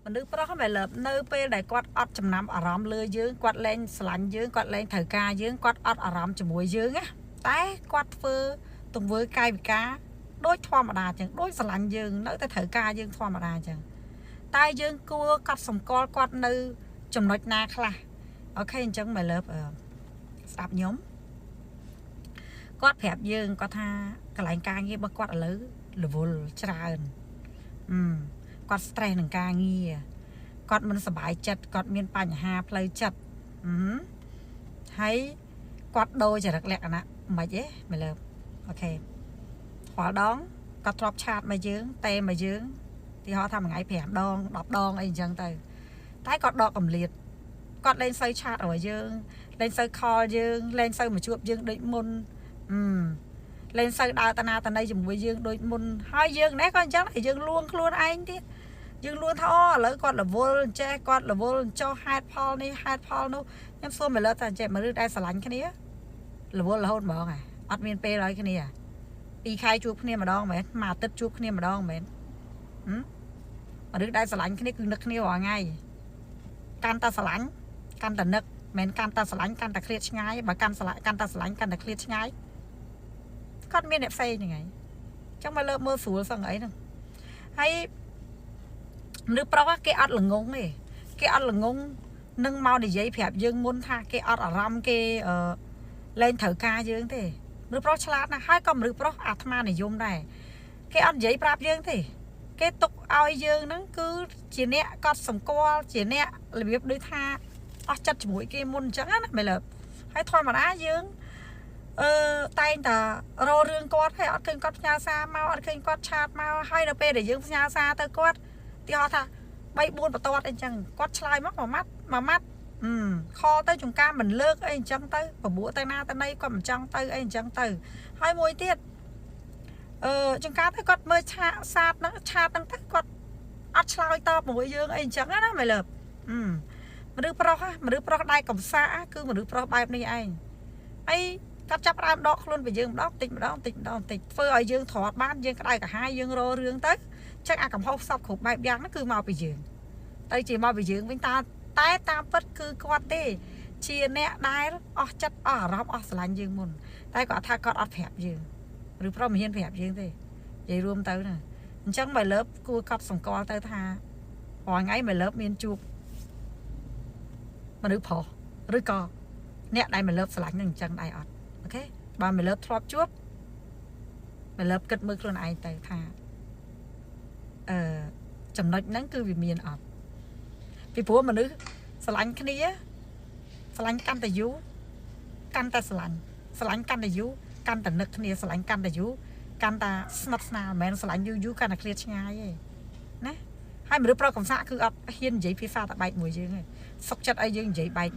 មនុស្សប្រុសហ្នឹងលើនៅពេលដែលគាត់អត់ចំណាំអារម្មណ៍លើយើងគាត់លែងស្រឡាញ់យើងគាត់លែងត្រូវការយើងគាត់អត់អារម្មណ៍ជាមួយយើងណាតែគាត់ធ្វើទង្វើកាយវិការដូចធម្មតាចឹងដូចស្រឡាញ់យើងនៅតែត្រូវការយើងធម្មតាចឹងតែយើងគួរកត់សម្គាល់គាត់នៅចំណុចណាខ្លះOK អញ្ចឹងមកលើស្ដាប់ខ្ញុំគាត់ប្រាប់យើងគាត់ថាកន្លែងការងាររបស់គាត់ឥឡូវរវល់ច្រើនអឺគាត់ stress នឹងការងារគាត់មិនសប្បាយចិត្តគាត់មានបញ្ហាផ្លូវចិត្តអឺហើយគាត់ដូរចរិតលក្ខណៈមិនទេមើល OK រាល់ដងគាត់ធ្លាប់ chat មកយើងតេមកយើងទីហោថាមួយថ្ងៃ5ដង10ដងអីអញ្ចឹងទៅតែគាត់ដកកម្លៀតគាត់លែងសូវ chat របស់យើងលែងសូវ call យើងលែងសូវមកជួបយើងដូចមុនអឺលែងសូវដើរតាណាតណីជាមួយយើងដូចមុនហើយយើងនេះក៏អញ្ចឹងដែរយើងលួងខ្លួនឯងទៀតយើងលួងថាអូឥឡូវគាត់រវល់អញ្ចេះគាត់រវល់អញ្ចោះហេតុផលនេះហេតុផលនោះខ្ញុំសួរមកលើថាអញ្ចេះមកឬដែលស្រឡាញ់គ្នារវល់រហូតហ្មងហ่ะអត់មានពេលឲ្យគ្នា2ខែជួបគ្នាម្ដងមែនមួយអាទិត្យជួបគ្នាម្ដងមែនហឹមមនុស្សដែលស្រឡាញ់គ្នាគឺនឹកគ្នារាល់ថ្ងៃកាន់តែស្រឡាញ់កាន់តែនឹកមិនកាន់តែស្រឡាញ់កាន់តែឃ្លាតឆ្ងាយបើកាន់ស្រឡាញ់កាន់តែស្រឡាញ់កាន់តែឃ្លាតឆ្ងាយគាត់មានអ្នកផ្សេងហ្នឹងហើយចឹងមកលើមើលស្រួលសឹងអីហ្នឹងហើយមនុស្សប្រុសគេអត់ល្ងងទេគេអត់ល្ងងនឹងមកនិយាយប្រាប់យើងមុនថាគេអត់អារម្មណ៍គេអឺលែងត្រូវការយើងទេមនុស្សប្រុសឆ្លាតណាស់ហើយក៏មនុស្សប្រុសអាត្មានិយមដែរគេអត់និយាយប្រាប់យើងទេគេទុកឲ្យយើងហ្នឹងគឺជាអ្នកកត់សម្គាល់ជាអ្នករបៀបដូចថាអស់ចិត្តជាមួយគេមុនអញ្ចឹងណាមែនលើហើយធម្មតាយើងអឺតែងតែរករឿងគាត់ហើយអត់ឃើញគាត់ផ្ញើសារមកអត់ឃើញគាត់ chat មកហើយនៅពេលដែលយើងផ្ញើសារទៅគាត់ទីហោថា3 4បន្ទាត់អីចឹងគាត់ឆ្លើយមកមួយម៉ាត់មួយម៉ាត់អឺ call ទៅចង្ការមិនលើកអីអញ្ចឹងទៅបបួកទៅណាទៅណីគាត់មិនចង់ទៅអីអញ្ចឹងទៅហើយមួយទៀតអឺចង្ការទៅគាត់មើលឆាកសាតហ្នឹង chat ហ្នឹងទៅគាត់អត់ឆ្លើយតបជាមួយយើងអីអញ្ចឹងណាមែនលើអឺមនុស្សប្រុសមនុស្សប្រុសដែរកំសាកគឺមនុស្សប្រុសបែបនេះឯងហើយគាត់ចាប់ផ្ដើមដកខ្លួនពីយើងម្ដងតិចម្ដងតិចម្ដងតិចធ្វើឲ្យយើងធាត់បានយើងក្តៅក្រហាយយើងររឿងទៅចឹងអាកំហុសសពគ្រប់បែបយ៉ាងហ្នឹងគឺមកពីយើងទៅជាមកពីយើងវិញតាតែតាមពិតគឺគាត់ទេជាអ្នកដែលអស់ចិត្តអស់អារម្មណ៍អស់ស្រឡាញ់យើងមុនតែគាត់ថាគាត់អត់ប្រាប់យើងឬប្រុសមិនហ៊ានប្រាប់យើងទេនិយាយរួមទៅណាអញ្ចឹងបើលើបគួរកត់សម្គាល់ទៅថារាល់ថ្ងៃមួយលើបមានជួបមនុស្សប្រុសឬក៏អ្នកដែលមួយលើបស្រឡាញ់នឹងអញ្ចឹងដែរអត់ OK បើមួយលើបធ្លាប់ជួបមួយលើបគិតមើលខ្លួនឯងទៅថាអឺចំណុចហ្នឹងគឺវាមានអត់ពីព្រោះមនុស្សស្រឡាញ់គ្នាស្រឡាញ់កាន់តែយូរកាន់តែស្រឡាញ់ស្រឡាញ់កាន់តែយូរកាន់តែនឹកគ្នាស្រឡាញ់កាន់តែយូរកាន់តែស្និទ្ធស្នាលមិនមែនស្រឡាញ់យូរយូរកាន់តែឃ្លាតឆ្ងាយទេណាហើយមនុស្សប្រុសកំសាកគឺអត់ហ៊ាននិយាយភាសាតបែកមួយយើងទេសុកចិត្តឲ្យយើងនិយាយបែក